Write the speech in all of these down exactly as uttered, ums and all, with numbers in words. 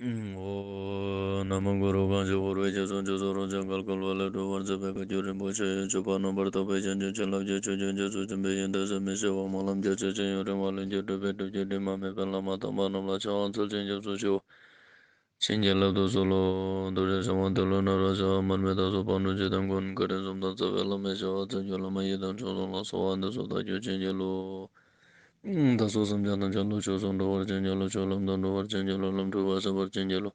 ཨོཾ། ན་མོ་གུ་རུ། གང་ཞིག་འཁོར་བའི་རྒྱ་མཚོ་མཆོག་ཏུ་རང་བྱུང་བརྒལ་དཀའ་བ་ལས་སྒྲོལ་བར་མཛད་པའི་བཀའ་བརྒྱུད་རིན་པོ་ཆེ་ཡི་སྤྱོད་པ་རྣམ་པར་དག་པའི་སྤྱོད་ཡུལ་བྱིན་རླབས་ཀྱི་ཆུ་རྒྱུན་རྒྱ་མཚོ་ཆེན་པོའི་ཡོན་ཏན་ཟད་མི་ཤེས་པ་སྨོན་ལམ་རྒྱ་ཆེ་ཞིང་ཡུན་རིང་བ་ལྷུན་གྱིས་གྲུབ་པའི་སྒྲུབ་བརྒྱུད་དྲི་མ་མེད་པའི་བླ་མ་དམ་པ་རྣམས་ལ་ཕྱག་འཚལ་ཞིང་སྐྱབས་སུ་མཆིའོ། བྱིན་གྱིས་བརླབ་ཏུ་གསོལ་ལོ། རྡོ་རྗེ་འཆང་དབང་ཏེ་ལོ་ནཱ་རོ་ཞབས། མར་མི་དྭགས་སོགས་ཕག་གྲུ་འཇིག་རྟེན་མགོན། བཀའ་དྲིན་གསུམ་དང་རྩ་བའི་བླ་མའི་ཞབས། རྩ་བརྒྱུད་བླ་མ་ཡི་དམ་མཆོག་གསུམ་ལ། གསོལ་བ་འདེབས་སོ་བདག་རྒྱུད་བྱིན་གྱིས་རློབས། བདག་སོགས་སེམས་ཅན་ཐམས་ཅད་བློ་ཆོས་སུ་འགྲོ་བར་བྱིན་གྱིས་རློབས། ཆོས་ལམ་དུ་འགྲོ་བར་བྱིན་གྱིས་རློབས། ལམ་འཁྲུལ་པ་སེལ་བར་བྱིན་གྱིས་རློབས།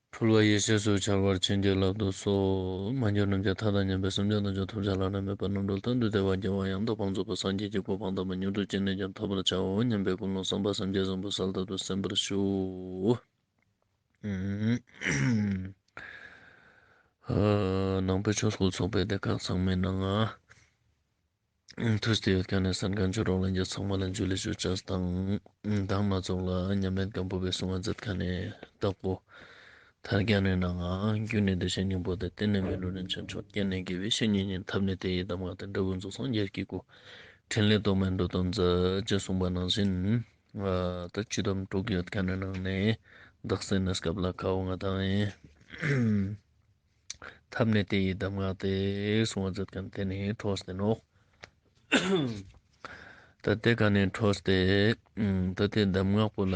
འཁྲུལ་པ་ཡེ་ཤེས་སུ་འཆར་བར་བྱིན་གྱིས་བརླབ་ཏུ་གསོལ། མ་གྱུར་ནམ་མཁའི་མཐའ་དང་མཉམ་པའི་སེམས་ཅན་ཐམས་ཅད་ཐོབ་བྱ་བླ་ན་མེད་པ་རྣམ་གྲོལ་དོན་དུ་བདེ་བ་རྒྱལ་བ་ཡང་དག་པར་རྫོགས་པའི་སངས་རྒྱས་ཀྱི་གོ་འཕང་དམ་པ་མྱུར་དུ་ཅི་ནས་ཀྱང་ཐོབ་པར་བྱའོ་སྙམ་པའི་ཀུན་སློང་བསམ་པ་སེམས་བསྐྱེད་བཟང་པོ་གསལ་དག་ཏུ་གསན་པར་ཞུ། ཨ། ནང་པའི་ཆོས་སྐུལ་ཚོགས་པའི་སྡེ་ཁག་ཚང་མའི་ནང་ང་ཐུགས་ཏེ་ཡོད་མཁན་ནི་གསན་མཁན་ཆོས་གྲོགས་ལྷན་རྒྱས་ཚང་མ་ལ་ཇུ་ལེ་ཞུ་ཅེས་དང་། མདང་ནེ་ཙོགས་ལ་མཉམ་མེད་སྒམ་པོ་པའི་གསུང་བ་མཛད་མཁན་ནི་བདག་པོ་ཐར་རྒྱན་ནི་ནང་ང་། རྒྱུ་ནི་བདེ་གཤེགས་སྙིང་པོ་སྟེ། རྟེན་ནི་མི་ལུས་རིན་ཆེན་མཆོག་རྐྱེན་ནི་དགེ་བའི་བཤེས་གཉེན་ཡིན། ཐབས་ནི་དེ་ཡི་གདམས་ངག་སྟེ། འབྲས་བུ་རྫོགས་སངས་རྒྱས་ཀྱི་སྐུ། ཕྲིན་ལས་རྟོག་མེད་འགྲོ་དོན་མཛད། ཅེས་གསུངས་པ་ནང་བཞིན། ཨ། ད་སྤྱི་སྡོམ་དྲུག་ཡོད་མཁན་ནི་ནང་ནས་དག་ས་ནི་སྐབས་ལ་ཁ་བོ་ང་དང་ཡིན། ཐབས་ནི་དེ་ཡི་གདམས་ངག་སྟེ་གསུང་བ་མཛད་མཁན་དེ་ནི་འཕྲོས་ཏེ་ནོག། ད་དེ་ཀ་ནས་འཕྲོས་ཏེ། ཨ། ད་དེ་གདམས་ངག་པོ་ལ།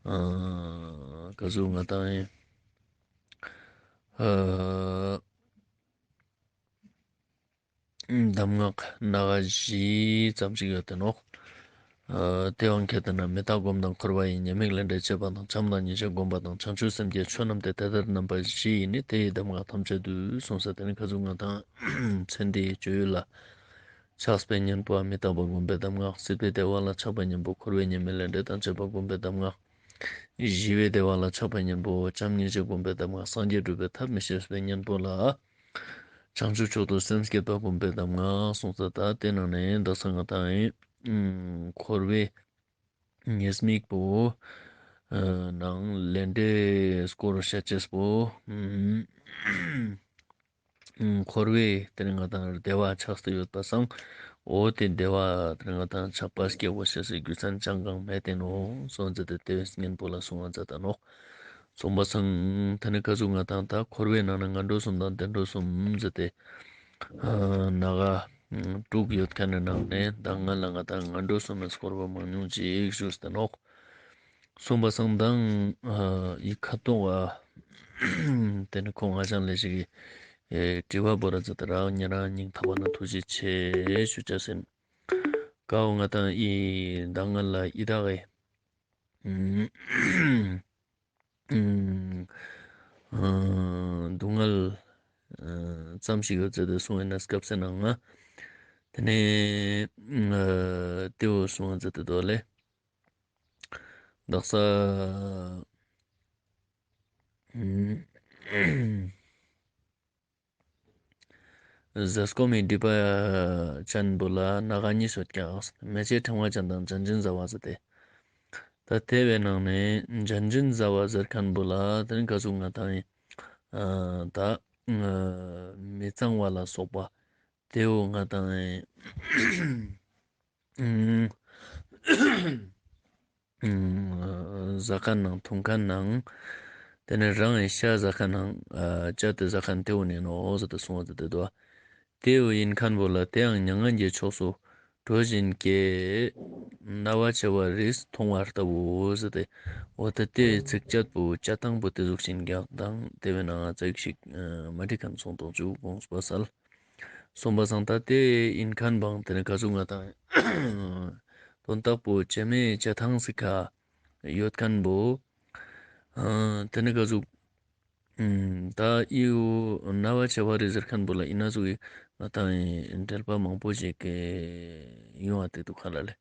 ཨ། ག་ཟུག་ང་དང་ཡིན། ཨ། གདམས་ངག་སྣ་ཁ་བཞི་ཙམ་ཞིག་ཡོད་དེ་ནོག། ཨ། དེ་བོ་ཁྱེར་ཏེ་ན་མི་རྟག་སྒོམ་དང་། འཁོར་བ་ཡི་ཉེས་དམིགས་ལས་འབྲས་དཔྱད་པ་དང་། བྱམས་དང་སྙིང་རྗེ་སྒོམ་པ་དང་། བྱང་ཆུབ་སེམས་བསྐྱེད་ཆོས་རྣམས་ཏེ། དེ་ལྟར་རྣམ་པ་བཞི་ཡིས་ནི། དེ་ཡི་གདམས་ངག་ཐམས་ཅད་བསྡུས། གསུངས་ས་དེ་ནི་ག་ཟུག་ང་དང་ཚེ་འདིའི་སྤྱོད་ཡུལ་ལ་ཆགས་པའི་གཉེན་པོ་མི་རྟག་པ་སྒོམ་པའི་གདམས་ངག། སྲིད་པའི་བདེ་བ་ལ་ཆགས་པའི་གཉེན་པོ་འཁོར་བའི་ཉེས་དམིགས་ལས་འབྲས་དང་བཅས་པ་སྒོམ་པའི་གདམས་ངག། ཞི་བའི་བདེ་བ་ལ་ཆགས་པའི་གཉེན་པོ་བྱམས་སྙིང་རྗེ་སྒོམ་པའི་གདམས་ངག། སངས་རྒྱས་སྒྲུབ་པའི་ཐབས་མི་ཤེས་པའི་གཉེན་པོ་ལ་བྱང་ཆུབ་མཆོག་ཏུ་སེམས་བསྐྱེད་པ་སྒོམ་པའི་གདམས་ངག་གསུངས་ས། ད་དེ་ནང་ནས་དག་ས་ང་དང་ཡིན། ཨ། འཁོར་བའི་ཉེས་དམིགས་པོ། ཨ། ནང་ལས་འབྲས་སྐོར་བཤད་ཅེས་པོ། ཨ། འཁོར་བའི་དེ་ནི་ང་དང་བདེ་བ་ཆགས་ཏེ་ཡོད་པ་སང་། འོ་དེ་བདེ་བ་དེ་ནི་ང་དང་ཆགས་པ་སྐྱེ་བོ་ཤེས་སི་རྒྱུ་མཚན་ཅང་གང་མེད་དེ་ནོག་གསུངས་ཏེ་དེ་བོའི་གཉེན་པོ་ལ་གསུང་བ་མཛད་ད་ནོག། གསུངས་པ་སང་དེ་ནི་ག་ཟུག་ང་དང་ད་འཁོར་བའི་ནང་ན་ངན་འགྲོ་གསུམ་དང་བདེ་འགྲོ་གསུམ་ཟེར་ཏེ། ཨ། སྣ་ཁ་དྲུག་ཡོད་མཁན་ནི་ནང་ནས་ད་སྔ་ལ་ང་དང་ངན་འགྲོ་གསུམ་མི་སྐོར་བ་མང་ཉུང་ཅིག་ཞུས་ཏེ་ནོག། གསུངས་པ་སང་དང་། ཨ། ཡི་ཁ་ཐོག་ག་དེ་ནི་ཁོང་ང་ཅང་ལས་ཞིག་གི། ཨེ། དྲི་བ་བོ་ར་ཙ་ཏེ་རང་ཉེ་རང་སྙིང་ཐག་པ་ནས་ཐུགས་རྗེ་ཆེ་ཞུ་ཅེས་ཡིན། ཀ་བོ་ང་དང་ཡི་ད་སྔ་ལ་ཡི་དྭགས་ཀྱི། ཨ། སྡུག་བསྔལ་ཙམ་ཞིག་ཡོད་ཟེར་ཏེ་གསུངས་ཡིན་ན་སྐབས་སི་ནང་ང་། དེ་ནས། ཨ། དེ་བོ་གསུངས་ཡིན་ཟེར་ཏེ་དོ་ལེ། དག་ས། ཨ། ཟས་སྐོམ་མི་སྒྲིབ་པ་ཅན་པོ་ལ་སྣ་ཁ་གཉིས་ཡོད་ཀྱག། མེ་ལྕེ་ཕྲེང་བ་ཅན་དང་བརྒྱ་འཛིན་ཟ་བ་ཟེར་ཏེ། ད་དེ་བོའི་ནང་ནས་བརྒྱ་འཛིན་ཟ་བ་ཟེར་མཁན་པོ་ལ་དེ་ནི་ག་ཟུག་ང་དང་ཡིན། ཨ། ད་མི་གཙང་བ་ལ་སོགས་པ་དེ་བོ་ང་དང་ཡིན། ཨ། ཟ་མཁན་ནང་འཐུང་མཁན་ནང་། དེ་ནས་རང་གི་ཤ་ཟ་མཁན་ནང་། ཨ། བཅད་དེ་ཟ་མཁན་དེ་བོ་ནི་ནོག་ཟེར་ཏེ་གསུངས་པ་ཟེར་ཏེ་དོ། དེ་བོ་ཡིན་མཁན་པོ་ལ་དེའང་མྱ་ངན་གྱི་ཕྱོགས་སུ་འགྲོ་བཞིན་གྱི་རྣ་བ་བྱེ་བ་རིས་མཐོང་བ་ལྟ་བུ་ཟེར་ཏེ། འོ་ད་དེ་ཚིགས་བཅད་པོ་བཅད་སྟངས་པོ་དེ་ཟུག་ཤིག་ཡིན་ཀྱག། དང་དེ་བོའི་ནང་ང་ཙ་ཞིག་མ་འགྲིག་མཁན་སོང་དོག་ཅུ་དགོངས་པ་སལ། གསུངས་པ་སང་ད་དེ་ཡིན་མཁན་བོའང་དེ་ནི་ག་ཟུག་ང་དང་དོན་དག་པོ་བྱེ་མའི་བྱེ་ཐང་ཞིག་ག་ཡོད་མཁན་བོ། ཨ། དེ་ནི་ག་ཟུག་ཨ། ད་ཡི་བོ་རྣ་བ་བྱེ་བ་རིས་ཟེར་མཁན་བོ་ལ་ཡིན་ན་ཟུག་གི་ང་དང་འགྲེལ་པ་མང་པོ་ཞིག་ཡོང་བ་དེ་འདུག་ག་ལ་ལེ།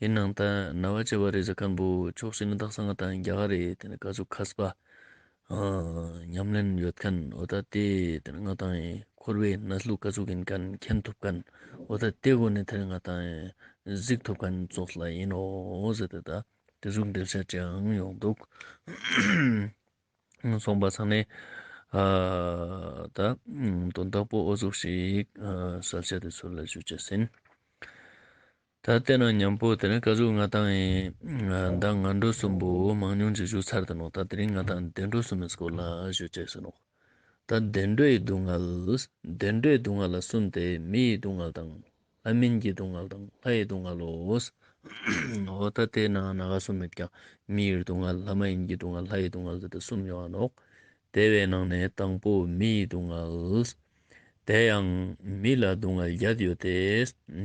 ཡིན་ནའང་ད་རྣ་བ་བྱེ་བ་རིས་ཟེར་མཁན་བོ་ཕྱོགས་ཞིག་ནས་དག་ས་ང་དང་རྒྱ་གར་རི་དེ་ནི་ག་ཟུག་མཁས་པ། ཨ། ཉམས་ལེན་ཡོད་མཁན། འོ་ད་དེ་དེ་ནི་ང་དང་འཁོར་བའི་གནས་ལུགས་ག་ཟུག་ཡིན་མཁན་མཁྱེན་ཐུབ་མཁན། འོ་ད་དེ་གུན་ནི་དེ་ནི་ང་དང་གཟིགས་ཐུབ་མཁན་ཙོགས་ལ་ཡིན་ནོག་ཟེར་ཏེ་ད་དེ་ཟུག་འགྲེལ་བཤད་ཅིག་ཡང་ཡོང་འདུག། གསུངས་པ་སང་ནི། ཨ། ད་དོན་དག་པོ་འོ་ཟུག་ཞིག། ཨ། གསལ་བཤད་དེ་ཚུར་ལ་ཞུ་ཅེས་ཡིན། ད་དེ་ན་མཉམ་པོ་དེ་ནས་ཀ་ཟུག་ང་ཏང་ཨེ་ད་ངན་འགྲོ་གསུམ་པོ་མང་ཉུང་ཅིག་ཞུ་ཚར་ཏེ་ནོག། ད་དེ་རིང་ང་ཏང་བདེ་འགྲོ་གསུམ་མི་སྐོར་ལ་ཞུ་ཅེས་སོ་ནོག། ད་བདེ་འགྲོའི་སྡུག་བསྔལ། བདེ་འགྲོའི་སྡུག་བསྔལ་ལ་གསུམ་སྟེ། མིའི་སྡུག་བསྔལ་དང་། ལྷ་མིན་གྱི་སྡུག་བསྔལ་དང་། ལྷའི་སྡུག་བསྔལ་ལོ། འོ་ད་དེ་ན་ང་ཏང་གསུམ་མེད་ཀྱང་མིའི་སྡུག་བསྔལ། ལྷ་མ་ཡིན་གྱི་སྡུག་བསྔལ། ལྷའི་སྡུག་བསྔལ་ཟེར་ཏེ་གསུམ་ཡོང་ང་ནོག། དེ་བའི་ནང་ནས་དང་པོ་མིའི་སྡུག་བསྔལ། དེ་ཡང་མི་ལ་སྡུག་བསྔལ་བརྒྱད་ཡོད་དེ།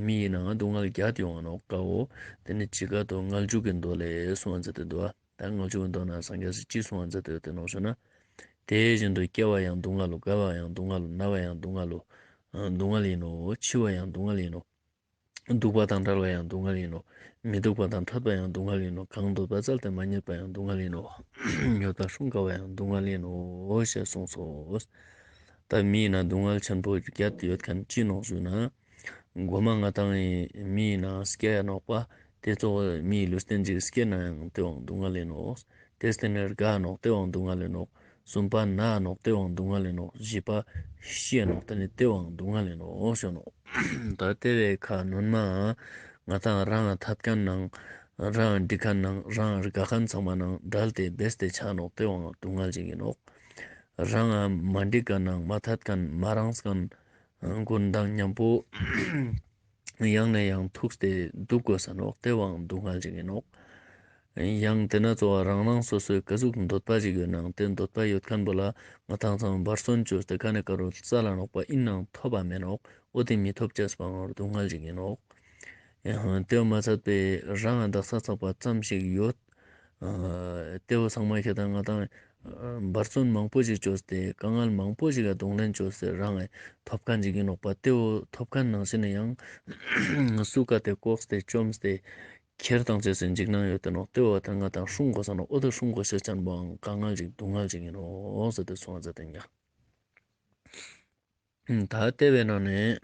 མིའི་ནང་སྡུག་བསྔལ་བརྒྱད་ཡོང་ང་ནོག་ཀ་བོ། དེ་ནི་ཇི་སྐད་དུ་མངལ་འཇུག་གི་མདོ་ལས་གསུངས་པ་མཛད་དེ་འདུག། ད་མངལ་འཇུག་གི་མདོ་ན་སངས་རྒྱས་སི་ཅི་གསུངས་པ་མཛད་དེ་ཡོད་དེ་ནོག་ཞུ་ན། དེ་བཞིན་དུ་སྐྱེ་བ་ཡང་སྡུག་བསྔལ་ལོ། རྒ་བ་ཡང་སྡུག་བསྔལ་ལོ། ན་བ་ཡང་སྡུག་བསྔལ་ལོ། སྡུག་བསྔལ་ཡིན་ནོ། འཆི་བ་ཡང་སྡུག་བསྔལ་ཡིན་ནོ། སྡུག་པ་དང་བྲལ་བ་ཡང་སྡུག་བསྔལ་ཡིན་ནོ། མི་སྡུག་པ་དང་ཐར་པ་ཡང་སྡུག་བསྔལ་ཡིན་ནོ། གང་འདོད་པ་བཙལ་ཏེ་མ་རྙེད་པ་ཡང་སྡུག་བསྔལ་ཡིན་ནོ། ཡོད་པ་སྲུང་དཀའ་བ་ཡང་སྡུག་བསྔལ་ཡིན་ནོ་ཞེས་གསུངས་སོ། ད་མིའི་ནང་སྡུག་བསྔལ་ཆེན་པོ་བརྒྱད་ཡོད་མཁན་ཅི་ནོག་ཞུ་ན། མགོ་མ་ང་ཏང་མིའི་ནང་སྐྱེ་ཡ་ནོག་པ། དེ་ཙོགས་མིའི་ལུས་རྟེན་ཅིག་སྐྱེས་ན་ཡང་དེ་བའང་སྡུག་བསྔལ་ཡིན་ནོག། དེ་སྟེང་ནས་རྒ་ནོག། དེ་བའང་སྡུག་བསྔལ་ཡིན་ནོག། གསུམ་པ་ན་ནོག། དེ་བའང་སྡུག་བསྔལ་ཡིན་ནོག། བཞི་པ་ཤི་ཡ་ནོག། དེ་ནི་དེ་བའང་སྡུག་བསྔལ་ཡིན་ནོག་ཞུ་ནོག། ད་དེ་བའི་ཁ་ནོན་མ་ང་ཏང་རང་ཐད་མཁན་ནང་རང་འདྲི་མཁན་ནང་རང་རྒ་མཁན་ཚང་མ་ནང་བྲལ་ཏེ་སྦས་ཏེ་ཆ་ནོག། དེ་བའང་སྡུག་བསྔལ་ཅིག་ཡིན་ནོག། རང་མ་འདྲི་མཁན་ནང་མ་ཐད་མཁན་མ་རངས་མཁན་ཀུན་དང་མཉམ་པོ་ཡང་ནས་ཡང་ཐུག་སྟེ་འདུག་དགོས་ས་ནོག། དེ་བའང་སྡུག་བསྔལ་ཅིག་ཡིན་ནོག། ཡང་དེ་ན་གཙོ་བོ་རང་རང་སོ་སོའི་ག་ཟུག་འདོད་པ་ཞིག་ཡོད་ནའང་དེ་འདོད་པ་ཡོད་མཁན་པོ་ལ་ང་ཏང་ཚང་འབད་བརྩོན་བཅོས་ཏེ་ག་ནས་ག་རུ་བཙལ་ལ་ནོག་པ། ཡིན་ནའང་ཐོབ་པ་མེད་ནོག། འོ་དེ་མི་ཐོབ་ཅེས་པའང་སྡུག་བསྔལ་ཅིག་ཡིན་ནོག། ཡང་དེ་བོ་མ་ཚད་པའི་རང་དག་ས་ཚགས་པ་ཙམ་ཞིག་ཡོད། ཨ་དེ་བོ་ཚང་མ་ཁྱེད་དང་ང་ཏང་འབད་བརྩོན་མང་པོ་ཞིག་བཅོས་ཏེ་དཀའ་ངལ་མང་པོ་ཞིག་ག་གདོང་ལེན་བཅོས་ཏེ་རང་ཐོབ་མཁན་ཅིག་ཡིན་ནོག་པ། དེ་བོ་ཐོབ་མཁན་ནང་བཞིན་ཡང་སུ་ག་དེ་བཀོག་སྟེ་བཅོམ་སྟེ་ཁྱེར་བཏང་ཅེས་སི་འཇིགས་སྣང་ཡོད་དེ་ནོག། དེ་བོ་ད་ང་ཏང་སྲུང་དགོས་ས་ནོག། འོ་དེ་སྲུང་དགོས་ཤེས་ཅན་པོའང་དཀའ་ངལ་ཅིག་སྡུག་བསྔལ་ཅིག་ཡིན་ནོག་ཟེར་ཏེ་གསུངས་པ་མཛད་དེ་ཡིན་ཀྱང་། ད་དེ་བའི་ནང་ནས་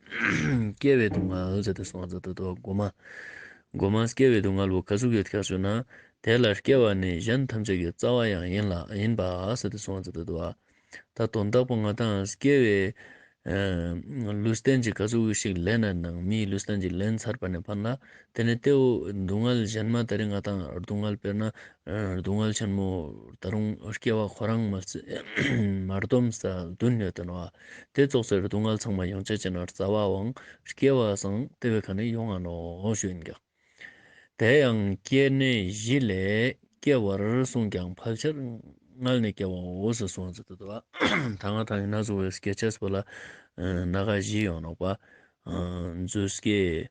སྐྱེ་བའི་སྡུག་བསྔལ་ཟེར་ཏེ་གསུངས་པ་མཛད་དེ་འདུག། མགོ་མ་མགོ་མ་སྐྱེ་བའི་སྡུག་བསྔལ་བོ་ག་ཟུག་ཡོད་ཀྱག་ཞུ་ན། དེ་ལ་སྐྱེ་བ་ནི་གཞན་ཐམས་ཅད་ཀྱི་རྩ་བ་ཡང་ཡིན་ལ་ཡིན་པ་ཟེར་ཏེ་གསུངས་པ་མཛད་དེ་འདུག། ད་དོན་དག་པོ་ང་ཏང་སྐྱེ་བའི་ཨ་ལུས་རྟེན་ཅིག་ག་ཟུག་ཞིག་ལེན་ན་ནང་མིའི་ལུས་རྟེན་ཅིག་ལེན་ཚར་བ་ནས་ཕར་ལ་དེ་ནས་དེ་བོ་སྡུག་བསྔལ་གཞན་མ་ད་རེས་ང་ཏང་སྡུག་བསྔལ་དཔེར་ན་ཨ་སྡུག་བསྔལ་ཆེན་མོ་ད་རུང་སྐྱེ་བ་ཁོ་རང་མ་ཚད་མར་སྡོམ་ས་བདུན་ཡོད་དེ་ནོག། དེ་ཙོགས་སེ་སྡུག་བསྔལ་ཚང་མ་ཡོང་ཆ་ཅེས་ན་རྩ་བའང་སྐྱེ་བ་སང་དེ་བའི་ཁ་ནས་ཡོང་ང་ནོག་ཞུ་ཡིན་ཀྱག། དེ་ཡང་སྐྱེ་གནས་བཞི་ལས་སྐྱེ་བར་གསུངས་ཀྱང་ཕལ་ཆེར་མངལ་ནས་སྐྱེ་བའོ་ཟེར་གསུངས་ཟེར་དུ་དུ་བ། ད་ང་ཏང་ཡིན་ན་གཟུགས་པོའི་སྐྱེ་ཅེས་པོ་ལ་ཨ་སྣ་ཁ་བཞི་ཡོང་ནོག་པ། ཨ་མཛུབ་སྐྱེ།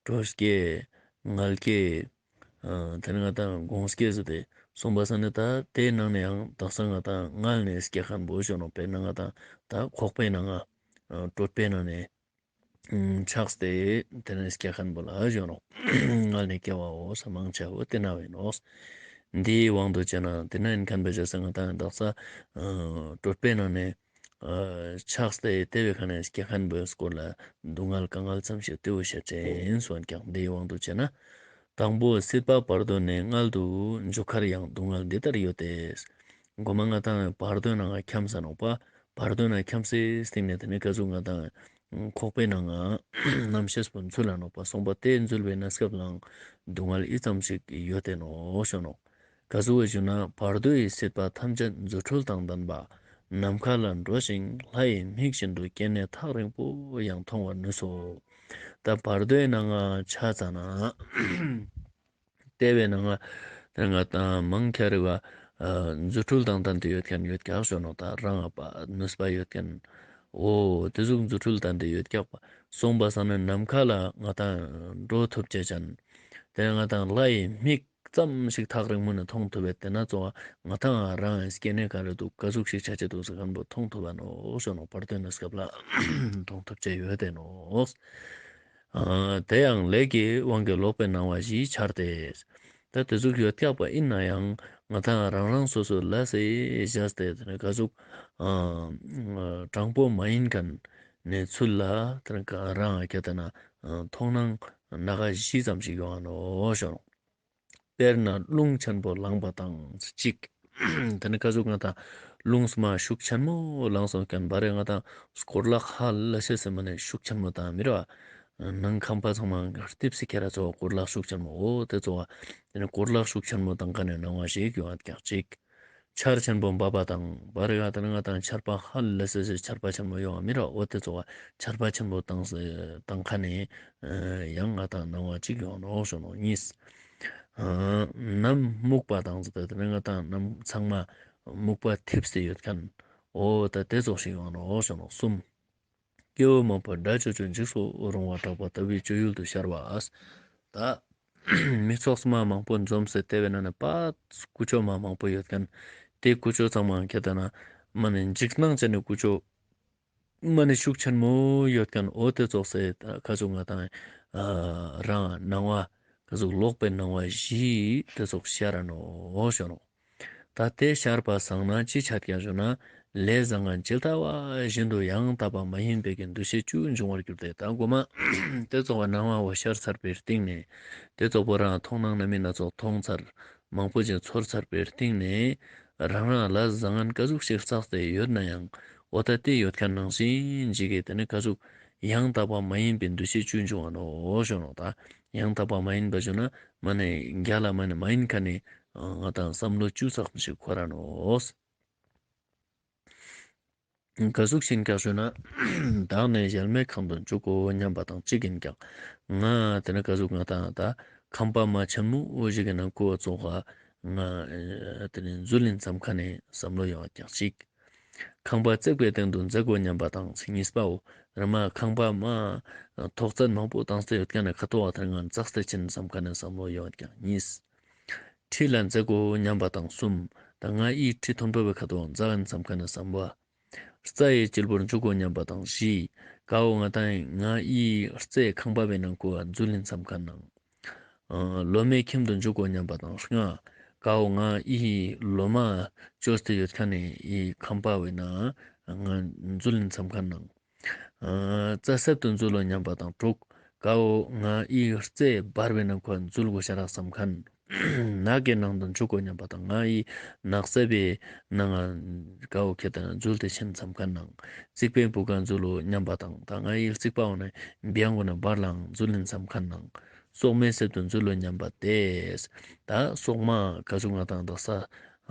གྲོ་སྐྱེ། མངལ་སྐྱེ། ཨ་དེ་ནས་ང་ཏང་སྒོང་སྐྱེ་ཟེར་ཏེ་གསུངས་པ་ས་ནི་ད་དེའི་ནང་ནས་ཡང་དག་ས་ང་ཏང་མངལ་ནས་སྐྱེ་མཁན་པོ་ཞུ་ནོག། དཔེར་ན་ང་ཏང་ད་ཁོག་པའི་ནང་ང་ཨ་གྲོད་པའི་ནང་ནས་ཆགས་ཏེ་དེ་ནས་སྐྱེ་མཁན་པོ་ལ་ཞུ་ནོག། མངལ་ནས་སྐྱེ་བའོ་ཟེར་མང་ཆེ་བོ་དེ་ན་བ་ཡིན་ནོག། འདིའི་དབང་དུ་བྱས་ན་དེ་ན་ཡིན་མཁན་པོ་བྱས་ས་ང་ཏང་དག་ས་ཨ་གྲོད་པའི་ནང་ནས་ཨ་ཆགས་ཏེ་དེ་བའི་ཁ་ནས་སྐྱེ་མཁན་པོའི་སྐོར་ལ་སྡུག་བསྔལ་དཀའ་ངལ་ཙམ་ཞིག་དེ་བོ་བཤད་ཅེས་ཡིན་སོང་ཀྱང་འདིའི་དབང་དུ་བྱས་ན། དང་པོ་སྲིད་པ་བར་དོ་ནས་མངལ་དུ་འཇུག་ཁར་ཡང་སྡུག་བསྔལ་འདི་ལྟར་ཡོད་དེ། མགོ་མ་ང་ཏང་བར་དོའི་ནང་ང་འཁྱམས་ས་ནོག་པ། བར་དོའི་ནང་འཁྱམས་སའི་སྟེང་ནས་དེ་ནས་ག་ཟུག་ང་ཏང་ཁོག་པའི་ནང་ང་རྣམ་ཤེས་པོ་འཛུལ་ལ་ནོག་པ། སོང་པ་དེ་འཛུལ་བའི་གནས་སྐབས་ལའང་སྡུག་བསྔལ་ཨི་ཙམ་ཞིག་ཡོད་དེ་ནོག་ཞུ་ནོག། ག་ཟུག་ཞུ་ན་བར་དོའི་སྲིད་པ་ཐམས་ཅད་རྫུ་འཕྲུལ་དང་ལྡན་པ། ནམ་མཁའ་ལ་འགྲོ་ཞིང་ལྷ་ཡི་མིག་བཞིན་དུ་སྐྱེ་གནས་ཐག་རིང་པོ་ཡང་མཐོང་བར་ནུས་སོ། ད་བར་དོའི་ནང་ང་ཆ་ཙ་ན་དེ་བའི་ནང་ང་དེ་ང་ཏང་མང་ཆེ་བ་ཨ་རྫུ་འཕྲུལ་དང་ལྡན་ཏེ་ཡོད་མཁན་ཡོད་ཀྱག་ཞུ་ནོག། ད་རང་ཨ་པ་ནུས་པ་ཡོད་མཁན་འོ་དེ་ཟུག་རྫུ་འཕྲུལ་ལྡན་ཏེ་ཡོད་ཀྱག་པ། སོང་པ་ས་ནི་ནམ་མཁའ་ལ་ང་ཏང་འགྲོ་ཐུབ་ཅེས་ཅན། དེ་ང་ཏང་ལྷ་ཡི་མིག་ཙམ་ཞིག་ཐག་རིང་མོ་ནས་མཐོང་ཐུབ་པའི་དེ་ན་གཙོ་བོ་ང་ཏང་རང་སྐྱེ་གནས་ག་རེ་འདུག་ག་ཟུག་ཞིག་ཆ་ཅེས་འདུག་ཟེར་མཁན་པོ་མཐོང་ཐུབ་པ་ནོག་ཞུ་ནོག། བར་དོའི་གནས་སྐབས་ལ་མཐོང་ཐུབ་ཅེས་ཡོད་དེ་ནོག། ཨ་དེ་ཡང་ལས་ཀྱི་དབང་གིས་ལོག་པའི་སྣང་བ་བཞི་འཆར་ཏེ། ད་དེ་ཟུག་ཡོད་ཀྱག་པ་ཡིན་ན་ཡང་ང་ཏང་རང་རང་སོ་སོའི་ལས་སི་བཞག་སྟེ་དེ་ནས་ག་ཟུག་ཨ་དྲང་པོ་མ་ཡིན་མཁན་ནས་ཚུལ་ལ་དེ་ནས་ག་རང་ང་ཁྱེད་ལྟ་ན་མཐོང་སྣང་སྣ་ཁ་བཞི་ཙམ་ཞིག་ཡོང་ང་ནོག་ཞུ་ནོག། དཔེར་ན་རླུང་ཆེན་པོ་ལངས་པ་དང་གཅིག། དེ་ནི་ག་ཟུག་ང་ཏང་རླུང་སྨ་ཤུགས་ཆེན་མོ་ལངས་སོང་མཁན་པ་རེ་ང་ཏང་སྐོར་ལ་ཧ་ལ་ཤེས་སེ་མ་ནས་ཤུགས་ཆེན་མོ་དང་མི་ར་ ནང་ཁང་པ་ཚང་མ་རྡིབས་སེ་ཁྱེར་ར་ཙོགས་གུར་ལག་ཤུགས་ཆེན་མོ་འོ་དེ་ཙོགས་དེ་ནི་གུར་ལག་ཤུགས་ཆེན་མོ་བཏང་མཁན་ནི་སྣང་བ་ཞིག་ཡོང་བ་ཀྱག་ཅིག་ཆར་ཆེན་པོ་འབབ་པ་དང་བར་ག་དེ་ནི་ང་དང་ཆར་པ་ཧ་ལས་སེ་ཆར་པ་ཆེན་མོ་ཡོང་བ་མི་ར་འོ་དེ་ཙོགས་ཆར་པ་ཆེན་པོ་བཏང་སེ་བཏང་མཁན་ནི་ཡང་ང་དང་སྣང་བ་ཅིག་ཡོང་ནོག་ཞུ་ནོག་གཉིས། གནམ་སྨུག་པ་དང་ཟེར་ཏེ་དེ་ནི་ང་དང་གནམ་ཚང་མ་སྨུག་པ་ཐིབས་སེ་ཡོད་མཁན་འོ་ད་དེ་ཙོགས་ཤིག་ཡོང་ནོག་ཞུ་ནོག་གསུམ། སྐྱེ་བོ་མང་པོ་དགྲ་ཅོ་ཅོ་འཇིགས་སུ་རུང་བ་དྲག་པོ་ལྟ་བུའི་སྤྱོད་ཡུལ་དུ་ཤར་བ། ད་མི་ཚོགས་མ་མང་པོ་འཛོམས་སེ་དེ་བས་ན་ནི་པ་ཀུ་ཅོ་མ་མང་པོ་ཡོད་མཁན་དེ་ཀུ་ཅོ་ཚང་མ་ཁྱེད་ལྟ་ན་མ་ནི་འཇིགས་སྣང་ཅན་ནི་ཀུ་ཅོ་མ་ནི་ཤུགས་ཆེན་མོ་ཡོད་མཁན་འོ་དེ་ཙོགས་སེ་ཁ་ཟུག་ང་དང་རང་སྣང་བ་ཁ་ཟུག་ལོག་པའི་སྣང་བ་བཞི་དེ་ཙོགས་ཤར་ར་ནོག་ཞུ་ནོག་ད་དེ་ཤར་པ་སང་ན་ཅི་ཆ་ཀྱག་ཞུ་ན་ལས་བཟང་ངན་ཇི་ལྟ་བ་བཞིན་དུ་ཡང་དག་པ་མ་ཡིན་པའི་གི་འདུ་ཤེས་བཅུ་འབྱུང་བར་འགྱུར་ཏེ། ད་མགོ་མ་དེ་ཙོགས་པ་སྣང་བ་བོ་ཤར་ཚར་བའི་སྟེང་ནས་དེ་ཙོགས་པོ་རང་མཐོང་སྣང་རྣམ་སྨིན་སྣ་ཚོགས་མཐོང་ཚར་མང་པོ་ཅིག་ཚོར་ཚར་བའི་སྟེང་ནས་རང་རང་ལ་བཟང་ངན་ག་ཟུག་ཞིག་བསགས་ཏེ་ཡོད་ན་ཡང་འོ་ད་དེ་ཡོད་མཁན་ནང་བཞིན་ཅིག་གི་དེ་ནི་ག་ཟུག་ཡང་དག་པ་མ་ཡིན་པའི་འདུ་ཤེས་བཅུ་འབྱུང་བ་ནོག་ཞུ་ནོག་ད་ཡང་དག་པ་མ་ཡིན་པ་ཞུ་ན་མ་ནི་རྒྱ་ལ་མ་ནི་མ་ཡིན་མཁན་ནི་ང་དང་བསམ་བློ་བཅུ་ཙམ་ཞིག་འཁོར་ར་ནོག་ག་ཟུག་ཤིན་ཀྱག་ཞུ་ན། བདག་ནི་གཞལ་མེད་ཁང་དུ་འཇུག་གོ་སྙམ་པ་དང་གཅིག་ཡིན་ཀྱང་། ང་དེ་ནི་ག་ཟུག་ང་དང་ད་ཁང་པ་མ་ཆེན་མོ་འོ་ཞིག་གི་ནང་ཁུ་བ་ཙོགས་ང་དེ་ནི་འཛུལ་ཡིན་བསམ་མཁན་ནི་བསམ་བློ་ཡོང་བ་ཀྱག་ཅིག་ཁང་པ་བརྩེགས་པའི་སྟེང་དུ་འཛེག་གོ་སྙམ་པ་དང་གཉིས་པའོ། རི་མ་ཁང་པ་མ་ཐོག་བརྩེགས་མང་པོ་བཏང་སྟེ་ཡོད་མཁན་ནི་ཁ་ཐོག་བ་དེ་ང་བརྩེགས་ཏེ་ཕྱིན་བསམ་མཁན་ནི་བསམ་བློ་ཡོང་བ་ཀྱག་གཉིས། ཁྲི་ལ་འཛེག་གོ་སྙམ་པ་དང་གསུམ། ད་ང་ཡི་ཁྲི་མཐོན་པོ་བའི་ཁ་ཐོག་འཛེག་ཡིན་བསམ་མཁན་ནི་བསམ་བློ། རྩྭ་ཡི་དཀྱིལ་བུར་འཇུག་གོ་སྙམ་པ་དང་བཞི། ཀ་བོ་ང་དང་ང་ཡི་རྩྭའི་ཁང་པ་བའི་ནང་ཁུ་བ་འཛུལ་ཡིན་བསམ་མཁན་ནང་། ལོ་མའི་ཁྱིམ་དུ་འཇུག་གོ་སྙམ་པ་དང་ལྔ། ཀ་བོ་ང་ཡི་ལོ་མ་བཅོས་ཏེ་ཡོད་མཁན་ནི་ཡི་ཁང་པ་བའི་ནང་ང་འཛུལ་ཡིན་བསམ་མཁན་ནང་། རྩྭ་གསེབ་ཏུ་འཛུལ་ལོ་སྙམ་པ་དང་དྲུག། ཀ་བོ་ང་ཡི་རྩྭའི་བར་བའི་ནང་ཁུ་འཛུལ་དགོས་ཤ་རག་བསམ་མཁན། ནགས་ཀྱི་ནང་དུ་འཇུག་གོ་སྙམ་པ་དང་ང་ཡི་ནགས་གསེབ་པའི་ནང་ང་ཀ་བོ་ཁྱེད་ལྟ་ན་འཛུལ་ཏེ་ཕྱིན་བསམ་མཁན་ནང་། རྩིག་པའི་བུ་ག་འཛུལ་ལོ་སྙམ་པ་དང་ད་ང་ཡི་རྩིག་པ་བོ་ནི་བེང་གོ་ན་བར་ལའང་འཛུལ་ཡིན་བསམ་མཁན་ནང་། སོག་མའི་གསེབ་ཏུ་འཛུལ་ལོ་སྙམ་པ་སྟེ། ད་སོག་མ་ག་ཟུག་ང་དང་དག་ས་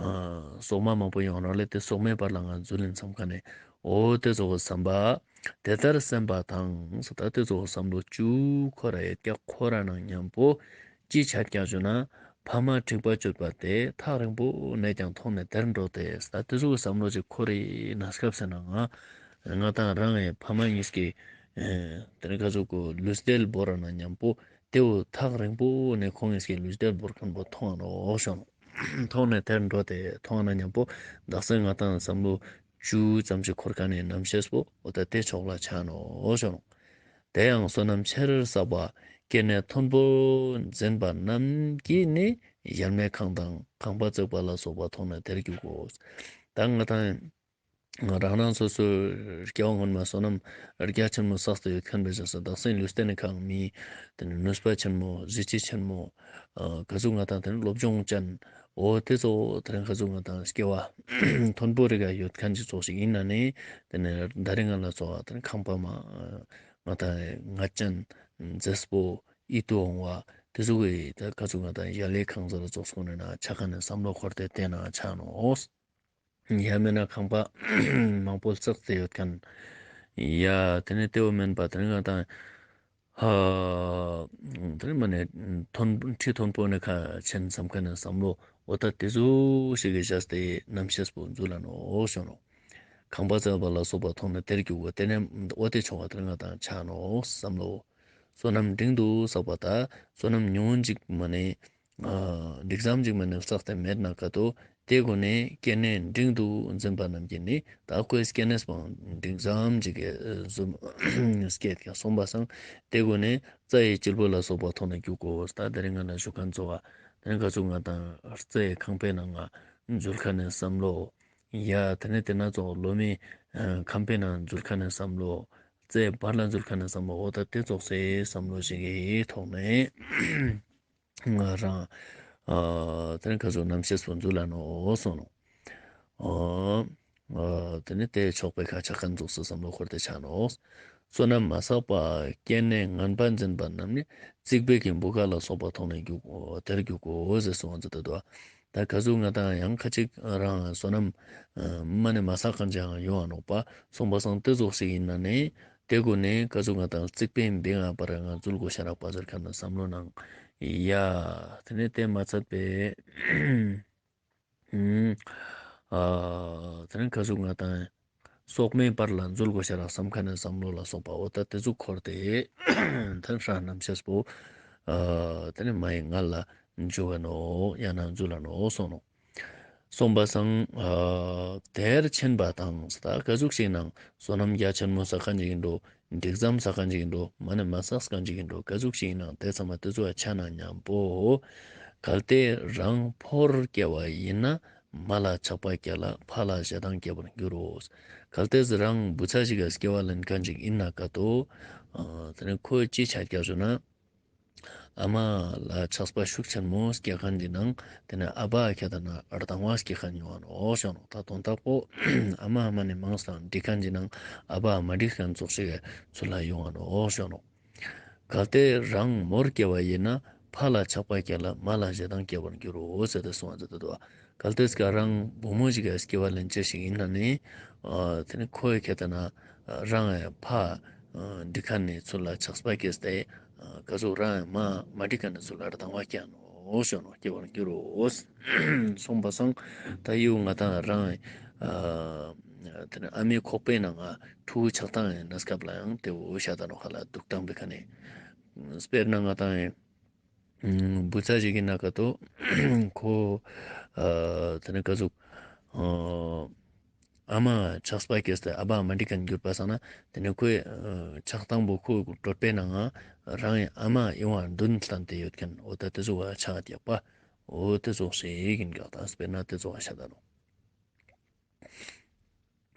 སོག་མ་མང་པོ་ཡོང་ར་ལེ་དེ་སོག་མའི་བར་ལ་ང་འཛུལ་ཡིན་བསམ་མཁན་ནི་འོ་དེ་ཙོགས་བསམ་པ། དེ་ལྟར་སེམས་པ་དང་ད་དེ་ཙོགས་བསམ་བློ་བཅུ་འཁོར་ར་ཡོད་ཀྱག་འཁོར་ར་ནང་མཉམ་པོ་ཅི་ཆ་ཀྱག་ཞུ་ན་ཕ་མ་འཁྲིག་པ་སྤྱོད་པ་དེ་ཐག་རིང་པོ་ནས་ཀྱང་མཐོང་ནས་དེར་འགྲོ་སྟེ། ད་དེ་ཙོགས་བསམ་བློ་ཅིག་འཁོར་རེ་ན་སྐབས་སེ་ན་ང་ང་དང་རང་ཡི་ཕ་མ་གཉིས་ཀྱི་དེ་ནི་ག་ཟུག་གོ་ལུས་རྩལ་བོར་ར་ནང་མཉམ་པོ་དེ་བོ་ཐག་རིང་པོ་ནས་ཁོང་གཉིས་ཀྱི་ལུས་རྩལ་བོར་མཁན་པོ་མཐོང་ང་ནོག་ཞུ་ནོག་མཐོང་ནས་དེར་འགྲོ་སྟེ་མཐོང་ང་ན་མཉམ་པོ་དག་ས་ང་དང་བསམ་བློ་བཅུ་ཙམ་ཞིག་འཁོར་མཁན་ནི་རྣམ་ཤེས་པོ་འོ་ད་དེ་ཕྱོགས་ལ་ཆ་ནོག་ཞུ་ནོག་དེ་ཡང་བསོད་ནམས་ཆེར་བསགས་པ་སྐྱེ་གནས་མཐོན་པོ་འཛིན་པ་རྣམས་ཀྱིས་ནི་གཞལ་མེད་ཁང་དང་ཁང་པ་བརྩེགས་པ་ལ་སོགས་པ་མཐོང་ནས་དེར་འགྱུར་གོ། ད་ང་དང་རང་རང་སོ་སོའི་སྐྱེ་བ་སྔོན་མ་བསོད་ནམས་རྒྱ་ཆེན་མོ་བསགས་ཏེ་ཡོད་མཁན་བས་ཀྱང་ས་དག་སེ་ལུས་རྟེན་ནི་ཁང་མི་དེ་ནི་ནུས་པ་ཆེན་མོ་གཟི་བརྗིད་ཆེན་མོ་ག་ཟུག་ང་དང་དེ་ནི་སློབ་སྦྱོང་ཅན་འོ་དེ་ཙོགས་དེ་རིང་ག་ཟུག་ང་དང་སྐྱེ་བ་མཐོན་པོ་རིགས་ཡོད་མཁན་ཅིག་ཙོགས་ཤིག་ཡིན་ན་ནི་དེ་ནི་ད་རིང་ང་ལ་ཚོ་བ་དེ་ནི་ཁང་པ་མ་ང་དང་ང་ཅན་མཛེས་པོ་ཡིད་དུ་འོང་བ་དེ་ཟུག་གི་ད་ག་ཟུག་ང་དང་གཞལ་ཡས་ཁང་ཟེར་ཙོགས་སོང་ནས་ན་ཆ་མཁན་ནི་བསམ་བློ་འཁོར་ཏེ་དེ་ན་ཆ་ནོག་ཡང་མེད་ན་ཁང་པ་མང་པོ་བརྩེགས་ཏེ་ཡོད་མཁན། ཡ་དེ་ནི་དེ་བོ་མེན་པ་དེ་ནི་ང་དང་ཧ་དེ་ནི་མ་ནི་མཐོན་ཁྲི་མཐོན་པོ་ནས་ཁ་ཆེན་བསམ་མཁན་ནི་བསམ་བློ་འོ་ད་དེ་ཟུག་ཞིག་གི་བཞག་སྟེ་རྣམ་ཤེས་པོ་འཛུལ་ལ་ནོག་ཞུ་ནོག་ཁང་པ་བརྩེགས་པ་ལ་སོགས་པ་མཐོང་ནས་དེར་འགྱུར་གོ། དེ་ནས་འོ་དེ་ཕྱོགས་ལ་དེ་ནི་ང་དང་ཆ་ནོག་བསམ་བློ། བསོད་ནམས་འབྲིང་དུ་བསགས་པ་དང་བསོད་ནམས་ཉུང་ངུ་ཅིག་མ་ནི་འགྲིག་ཙམ་ཅིག་མ་ནི་བསགས་ཏེ་མེད་ན་ཀ་ཏོ་དེ་གུན་ནི་སྐྱེ་གནས་འབྲིང་དུ་འཛིན་པ་རྣམས་ཀྱིས་ནི་ད་ཁོའི་སྐྱེ་གནས་པོ་འབྲིང་ཙམ་ཅིག་གི་གཟུགས་སྐྱེད་ཀྱང་སོང་པ་སང་དེ་གུན་ནི་རྩྭ་ཡི་དཀྱིལ་བུ་ལ་སོགས་པ་མཐོང་ནས་འགྱུར་གོ། ད་དེ་རིང་ང་ལ་ཞུ་མཁན་ཚོ་བ་དེ་རིང་ག་ཟུག་ང་དང་རྩྭ་ཡི་ཁང་པའི་ནང་ང་འཛུལ་མཁན་ནི་བསམ་བློ། ཡ་དེ་ནས་དེ་ན་ཚོ་ལོ་མའི་ཁང་པའི་ནང་འཛུལ་མཁན་ནི་བསམ་བློ། རྩྭའི་བར་ལ་འཛུལ་མཁན་ནི་བསམ་བློ་འོ་ད་དེ་ཙོགས་སེ་བསམ་བློ་ཞིག་གི་ཐོག་ནས་ང་རང་ཨ་དེ་ནི་ག་ཟུག་རྣམ་ཤེས་པོ་འཛུལ་ལ་ནོག་སོང་ནོག་ཨ་ཨ་དེ་ནི་དེ་ཕྱོགས་པའི་ཁ་ཆ་མཁན་ཙོགས་སེ་བསམ་བློ་འཁོར་ཏེ་ཆ་ནོག་བསོད་ནམས་མ་བསགས་པ་སྐྱེས་ནས་ངན་པ་འཛིན་པ་རྣམས་ནི། རྩིག་པའི་གི་བུ་ག་ལ་སོགས་པ་མཐོང་ནས་རྒྱུག་གོ། དེར་རྒྱུག་གོ་ཟེར་གསུངས་པ་མཛད་དེ་འདུག། ད་ག་ཟུག་ང་དང་ཡང་ཁ་ཅིག་རང་བསོད་ནམས་མ་ནེ་མ་བསགས་མཁན་ཅིག་ཡང་ཡོང་ང་ནོག་པ། སོང་པ་སང་དེ་ཙོགས་ཤིག་ཡིན་ན་ནི་དེ་གུན་ནི་ག་ཟུག་ང་དང་རྩིག་པའི་བུ་ག་པར་ང་འཛུལ་དགོས་ཤ་རག་པ་ཟེར་མཁན་ནི་བསམ་བློ་ནང་ཡ། དེ་ནི་དེ་མ་ཚད་པའི་ཨ་དེ་ནི་ག་ཟུག་ང་དང་སྲོག་མེད་པར་ལ་འཛུལ་དགོས་ཤ་རག་བསམ་མཁན་ནི་བསམ་བློ་ལ་སོགས་པ་འོ་ད་དེ་ཙོགས་འཁོར་ཏེ་ཐན་ཧྲ་རྣམ་ཤེས་པོ་ཨ་དེ་ནི་མ་ཡི་མངལ་ལ་འཇུག་ག་ནོག་ཡང་ན་འཛུལ་ལ་ནོག་གསུངས་ནོག། སོང་པ་སང་ཨ་དེར་ཕྱིན་པ་དང་། ད་ག་ཟུག་ཞིག་ནང་བསོད་ནམས་རྒྱ་ཆེན་མོ་བསགས་མཁན་ཅིག་ཡིན་འགྲོ། འགྲིག་ཙམ་བསགས་མཁན་ཅིག་ཡིན་འགྲོ། མ་ནེ་མ་བསགས་མཁན་ཅིག་ཡིན་འགྲོ། ག་ཟུག་ཞིག་ནང་དེ་ཚང་མ་དེ་ཚོ་ཆ་ན་མཉམ་པོ། གལ་ཏེ་རང་ཕོར་སྐྱེ་བ་ཡིན་ན། མ་ལ་ཆགས་པ་སྐྱེ་ལ་ཕ་ལ་ཞེ་སྡང་སྐྱེ་བར་འགྱུར་རོ། གལ་ཏེ་རང་བུ་ཚ་ཞིག་ག་སྐྱེ་བ་ལེན་མཁན་ཅིག་ཡིན་ན་ག་ཏོ། ཨ་དེ་ནི་ཁོ་ཅི་ཆ་རྒྱག་ཞུ་ན། ཨ་མ་ལ་ཆགས་པ་ཤུགས་ཆེན་མོ་སྐྱེ་མཁན་དེ་ནང་དེ་ནས་ཨ་ཕ་ཁྱད་དེ་ན་སྡང་བ་སྐྱེ་མཁན་ཡོང་ང་ནོག་ཞུ་ནོག། ད་དོན་དག་པོ་ཨ་མ་ཨ་མ་ནི་མང་སང་འགྲིག་མཁན་དེ་ནང་ཨ་ཕ་མ་འགྲིག་མཁན་ཙོགས་ཤིག་ཚུར་ལ་ཡོང་ང་ནོག་ཞུ་ནོག། གལ་ཏེ་རང་མོར་སྐྱེ་བ་ཡིན་ན། ཕ་ལ་ཆགས་པ་སྐྱེ་ལ་མ་ལ་ཞེ་སྡང་སྐྱེ་བར་འགྱུར་རོ་ཟེར་ཏེ་གསུངས་པ་མཛད་དེ་འདུག། གལ་ཏེ་ཀ་རང་བུ་མོ་ཞིག་ག་སྐྱེ་བ་ལེན་ཅེས་ཤིག་ཡིན་ན་ནི། ཨ་དེ་ནི་ཁོའི་ཁྱད་དེ་ན་རང་ཕ་འགྲིག་མཁན་ནི་ཚུར་ལ་ཆགས་པ་སྐྱེས་ཏེ། ག་ཟུག་རང་མ་མ་འགྲིག་མཁན་ནི་ཚུར་ལ་སྡང་བ་སྐྱེ་ནོག་ཞུ་ནོག། སྐྱེ་བར་འགྱུར་རོ། སོང་པ་སང་ད་ཡུ་ང་དང་རང་ཨ་དེ་ནི་ཨ་མའི་ཁོག་པའི་ནང་ང་ཕྲུ་གུ་ཆགས་སྟངས་ཡིན་ན་སྐབས་ལ་ཡང་དེ་བོ་ཤ་ད་ནོག་ཁ་ལ་འདུག་སྟངས་པའི་ཁ་ནས། དཔེར་ན་ང་དང་བུ་ཚ་ཞིག་གི་ན་ག་ཏོ་ཁོ་ཨ་དེ་ནི་ག་ཟུག་ཨ་ཨ་མ་ཆགས་པ་སྐྱེས་ཏེ་ཨ་ཕ་མ་འགྲིག་མཁན་གྱུར་པ་སང་ན་དེ་ནི་ཁོའི་ཨ་ཆགས་སྟངས་པོ་ཁོའི་གྲོད་པའི་ནང་ང་རང་ཨ་མ་ཡོང་བ་མདུན་ལྷན་ཏེ་ཡོད་མཁན་འོ་ད་དེ་ཙོགས་ཆ་རྒྱག་པ་འོ་དེ་ཙོགས་ཤིག་ཡིན་ཀྱག། ད་དཔེར་ན་དེ་ཙོགས་ཤ་ད་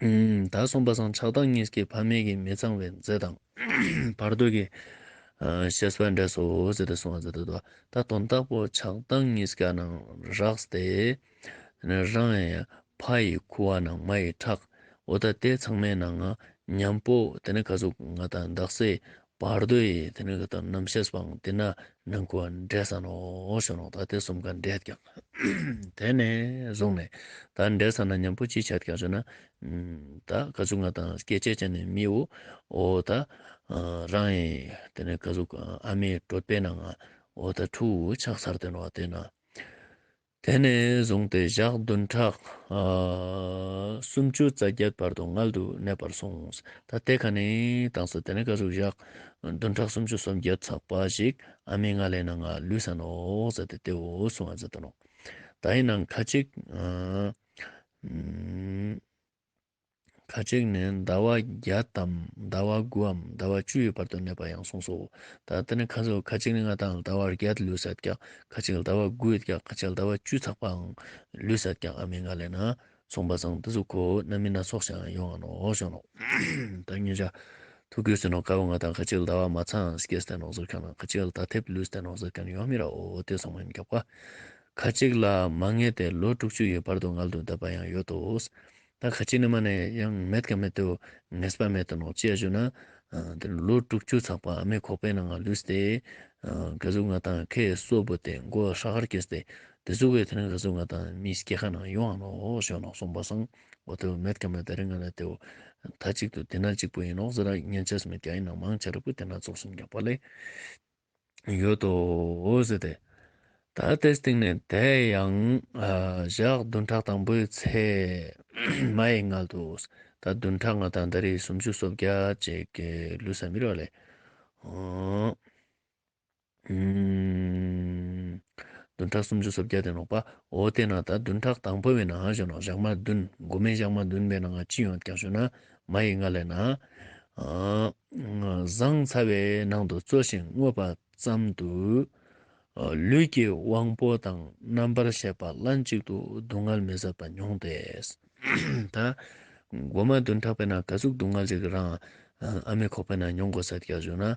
ནོག། ད་སོང་པ་སང་ཆགས་སྡང་གཉིས་ཀྱིས་ཕ་མའི་གི་མི་གཙང་བའི་མཛེ་དང་བར་དོ་གི་ཤེས་པ་འདྲེས་སོ་ཟེར་ཏེ་གསུངས་པ་མཛད་དེ་འདུག། ད་དོན་དག་པོ་ཆགས་སྡང་གཉིས་ཀ་ནང་རགས་ཏེ་རང་ཡང་ཕ་ཡི་ཁུ་བ་ནང་མ་ཡི་ཁྲག་འོ་ད་དེ་ཚང་མའི་ནང་ང་མཉམ་པོ་དེ་ནི་ག་ཟུག་ང་དང་དག་སའི་བར་དོ་ཡི་དེ་ནི་ག་དང་རྣམ་ཤེས་པའང་དེ་ན་ནང་ཁུ་བ་འདྲེས་ས་ནོག་ཞུ་ནོག། ད་དེ་གསུམ་ཀ་འདྲེས་ཀྱང་དེ་ནས་བཟུང་ནས་ད་འདྲེས་ས་ན་མཉམ་པོ་ཅི་ཆ་ཀྱང་ཞུ་ན། ད་ག་ཟུག་ང་དང་སྐྱེ་ཅེས་ཅན་ནི་མི་བོ་འོ་ད་རང་ཡི་དེ་ནི་ག་ཟུག་ཨ་མའི་གྲོད་པའི་ནང་ང་འོ་ད་ཕྲུ་གུ་ཆགས་ཚར་ཏེ་ནོག། དེ་ན་དེ་ནས་བཟུང་སྟེ་ཞག་བདུན་ཕྲག་ཨ་སུམ་ཅུ་རྩ་བརྒྱད་བར་དུ་མངལ་དུ་གནས་པར་གསུངས། ད་དེ་ཁ་ནས་དང་སོ་དེ་ནས་ག་ཟུག་ཞག་བདུན་ཕྲག་སུམ་ཅུ་སོ་བརྒྱད་ཚག་པ་ཞིག་ཨ་མའི་མངལ་ལས་ནང་ང་ལུས་ས་ནོག་ཟེར་ཏེ་དེ་བོ་གསུངས་པ་མཛད་དེ་ནོག། ད་ཡིན་ནང་ཁ་ཅིག་ཨ་ཁ་ཅིག་ནི་ཟླ་བ་བརྒྱད་དམ་ཟླ་བ་དགུའམ་ཟླ་བ་བཅུ་ཡི་བར་དུ་གནས་པ་ཡང་གསུངས་སོ། ད་དེ་ནི་ཁ་ཟུག་ཁ་ཅིག་ནི་ང་དང་ཟླ་བ་བརྒྱད་ལུས་ས་ཀྱག། ཁ་ཅིག་ཟླ་བ་དགུ་ཡོད་ཀྱག། ཁ་ཅིག་ཟླ་བ་བཅུ་ཚག་པའང་ལུས་ས་ཀྱག། ཨ་མའི་མངལ་ལས་ན་སོང་པ་སང་དེ་ཟུག་ཁོ་རྣམ་སྨིན་སྣ་ཚོགས་ཤིག་ཡོང་ང་ནོག་ཞུ་ནོག། ད་ཉེ་ཞ་ཐུག་གི་ཟེར་ནོག། ཀ་བོ་ང་དང་ཁ་ཅིག་ཟླ་བ་མ་ཚང་སྐྱེས་ཏེ་ནོག་ཟེར་མཁན་ཁ་ཅིག་ད་ཐེབས་ལུས་ཏེ་ནོག་ཟེར་མཁན་ཡོང་མི་ར་འོ་དེ་སོང་མིན་ཀྱག་པ། ཁ་ཅིག་ལ་མ་ངེས་ཏེ་ལོ་དྲུག་ཅུ་ཡི་བར་དུ་མངལ་དུ་བསྡད་པ་ཡང་ཡོད་དོ། ད་ཁ་ཅིག་ནི་མ་ནེ་ཡང་མེད་ཀ་མེད་དོ་ངེས་པ་མེད་དོ་ནོག་ཅི་ཡ་ཞུ་ན། ཨ་དེ་ལོ་དྲུག་ཅུ་ཚག་པ་ཨ་མའི་ཁོག་པའི་ནང་ང་ལུས་ཏེ་ཨ་ག་ཟུག་ང་དང་ཁའི་སོ་བོ་དེ་མགོ་ཧྲ་ཧར་སྐྱེས་ཏེ་དེ་ཟུག་གི་དེ་ནི་ག་ཟུག་ང་དང་མི་སྐྱེ་ཁ་ནང་ཡོང་ང་ནོག་ཞུ་ནོག། སོང་པ་སང་འོ་དེ་མེད་ཀ་མེད་དེ་རིང་ང་ལ་དེ་བོ་ད་ཅིག་ཏུ་དེ་ན་ཅིག་པོ་ཡིན་ནོག་ཟེར་ར་ཉན་ཅེས་མེད་ཀ། ཡིན་ནང་མང་ཆེ་ར་པོ་དེ་ན་ཙོགས་སུ་ཀྱག་པ་ལེ། ཡོད་དོ་ཟེར་ཏེ། ད་དེའི་སྟེང་ནས་དེ་ཡང་ཨ་ཞག་བདུན་ཕྲག་དང་པོའི་ཚེ་མ་ཡི་མངལ་དུ། ད་བདུན་ཕྲག་ང་དང་ད་རེས་སུམ་ཅུ་སོ་བརྒྱད་ཅིག་གི་ལུས་ས་མི་རོ་ལེ། ཨ་བདུན་ཕྲག་སུམ་ཅུ་སོ་བརྒྱད་དེ་ནོག་པ། འོ་དེ་ན་ད་བདུན་ཕྲག་དང་པོ་བའི་ནང་ཞུ་ནོག། ཞག་མ་བདུན་མགོ་མའི་ཞག་མ་བདུན་པའི་ནང་ང་ཅི་ཡོང་ཀྱག་ཞུ་ན་མ་ཡི་མངལ་ལས་ན་ཨ་ཟངས་ཚ་བའི་ནང་དུ་བཙོ་ཞིང་བརྔོས་པ་ཙམ་དུ། ལུས་ཀྱི་དབང་པོ་དང་རྣམ་པར་ཤེས་པ་ལན་གཅིག་ཏུ་སྡུག་བསྔལ་མི་བཟད་པ་མྱོང་སྟེ། ད་མགོ་མ་བདུན་ཕྲག་པའི་ནང་ག་ཟུག་སྡུག་བསྔལ་ཅིག་རང་ཨ་མའི་ཁོག་པའི་ནང་མྱོང་དགོས་ས་ཀྱག་ཞུ་ན།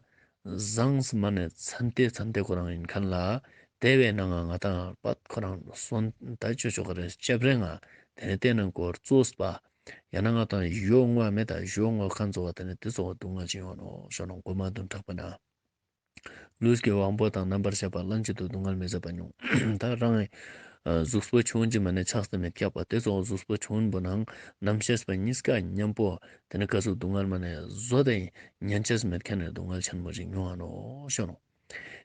ཟངས་མ་ནེ་ཚན་ཏེ་ཚན་ཏེ་ཁོ་རང་ཡིན་མཁན་ལ་དེ་བའི་ནང་ང་ང་དང་པད་ཁོ་རང་སོན་ད་ཅོ་ཅོ་ག་རེ་ལྕེབ་རེ་ང་དེ་ནས་དེ་ནང་སྐོར་བཙོས་པ། ཡང་ན་ང་དང་ཞོ་བརྔོ་མེད་ད་ཞོ་བརྔོ་ཁན་ཙོགས་པོ་དེ་ནི་དེ་ཙོགས་སྡུག་བསྔལ་ཅིག་ཡོང་ནོག་ཞུ་ནོག། མགོ་མ་བདུན་ཕྲག་པ་ན། ལུས་ཀྱི་དབང་པོ་དང་རྣམ་པར་ཤེས་པ་ལན་གཅིག་ཏུ་སྡུག་བསྔལ་མི་བཟད་པ་མྱོང་། ད་རང་གཟུགས་པོ་ཆུང་ངུན་ཅིག་མ་ནེ་ཆགས་ཏེ་མེད་ཀྱག་པ་དེ་ཙོགས་གཟུགས་པོ་ཆུང་ངུན་པོ་ནང་རྣམ་ཤེས་པ་གཉིས་ཀ་མཉམ་པོ་དེ་ནི་ག་ཟུག་སྡུག་བསྔལ་མ་ནེ་བཟོད་དེ་ཉན་ཅེས་མེད་ཁན་ནི་སྡུག་བསྔལ་ཆེན་མོ་ཞིག་མྱོང་ང་ནོག་ཞུ་ནོག།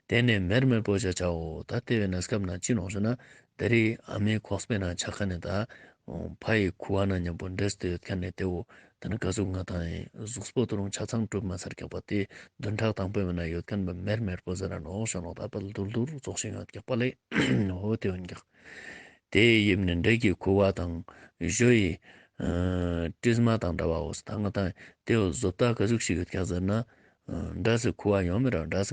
དེ་ནས་མེར་མེར་པོ་བྱ་བྱའོ། ད་དེ་བས་ན་སྐབས་ན་ཅི་ནོག་ཞུ་ན་དེ་རིང་ཨ་མའི་ཁོག་པའི་ནང་ཆ་ཁན་ནི་ད་ཕ་ཡི་ཁུ་བ་ནང་མཉམ་པོ་འདྲེས་ཏེ་ཡོད་ཁན་ནི་དེ་བོ་དེ་ནི་ག་ཟུག་ང་དང་ཡི་གཟུགས་པོ་ད་རུང་ཆ་ཚང་གྲུབ་མ་ཚར་ཀྱག་པ་དེ་བདུན་ཕྲག་དང་པོའི་ནང་ཡོད་ཁན་པོ་མེར་མེར་པོ་ཟེར་ར་ནོག་ཞུ་ནོག། ད་པ་ལ་དུར་དུར་ཙོགས་ཤིག་ཡོད་ཀྱག་པ་ལེ། འོ་དེ་ཡོད་ཀྱག། དེ་ཡི་དབྱིབས་ནི་འབྲས་ཀྱི་ཁུ་བ་དང་ཞོ་ཡི་ཨ་དྲི་མ་དང་འདྲ་བའོ། ད་ང་དང་དེ་བོ་བཟོ་ལྟ་ག་ཟུག་ཞིག་ཡོད་ཀྱག་ཟེར་ན་འདྲ་སི་ཁུ་བ་ཡོང་མི་ར་འདྲ་སི་